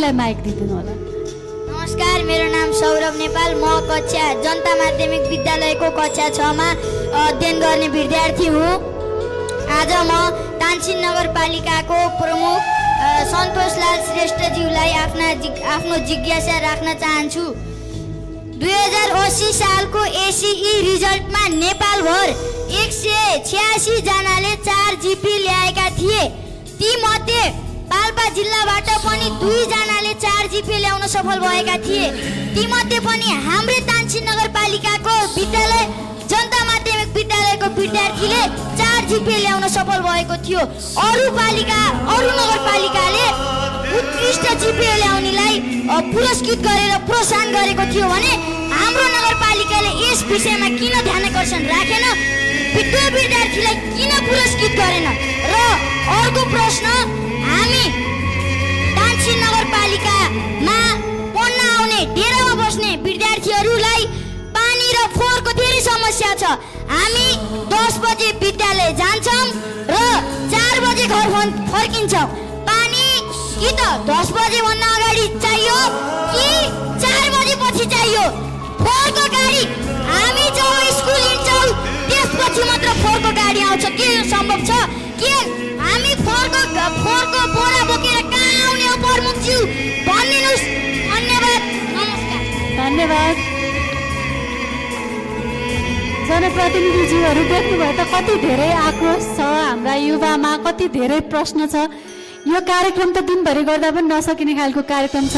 उहाँलाई माइक दिदिनु होला। नमस्कार, मेरो नाम सौरभ नेपाल। म कक्षा जनता माध्यमिक विद्यालयको कक्षा 6 मा अध्ययन गर्ने विद्यार्थी हुँ। आज म तानसिन नगरपालिकाको प्रमुख सन्तोषलाल श्रेष्ठज्यूलाई आफ्नो जिज्ञासा राख्न चाहन्छु। 2080 सालको एसई रिजल्टमा नेपालभर 186 जनाले 4 जिपी ल्याएका थिए। ती मध्ये पाल्पा जिल्लाबाट पनि 2 जनाले 4 जिपी ल्याउन सफल भएका थिए। ती मध्ये पनि हाम्रै तानसिन नगरपालिकाको विद्यालय जनता माध्यमिक विद्यालयको विद्यार्थीले 4 जिपी ल्याउन सफल भएको थियो। अरू नगरपालिकाले उत्कृष्ट जिपी ल्याउनेलाई पुरस्कृत गरेर प्रोत्साहन गरेको थियो भने हाम्रो नगरपालिकाले यस विषयमा किन ध्यानाकर्षण राखेन? त्यो विद्यार्थीलाई किन पुरस्कृत गरेन? र अर्को प्रश्न, हामी तानसिन नगरपालिकामा पढ्न आउने डेरामा बस्ने विद्यार्थीहरूलाई पानी र फोहोरको धेरै समस्या छ। हामी 10 बजे विद्यालय जान्छौँ र 4 बजे घर फर्किन्छौँ। पानी कि त 10 बजे भन्दा अगाडि चाहियो कि 4 बजे पछि चाहियो। फोहोरको गाडी हामी जब स्कुल हिँड्छौँ त्यसपछि मात्र फोहोरको गाडी आउँछ। के यो सम्भव छ? के हामी फोहोरको बोरा बोकेर कहाँ आउने हो प्रमुखज्यू? भनिदिनुहोस्। धन्यवाद, नमस्कार। धन्यवाद। जनप्रतिनिधिज्यूहरू देख्नुभयो त कति धेरै आक्रोश छ हाम्रा युवामा, कति धेरै प्रश्न छ। यो कार्यक्रम त दिनभरि गर्दा पनि नसकिने खालको कार्यक्रम छ।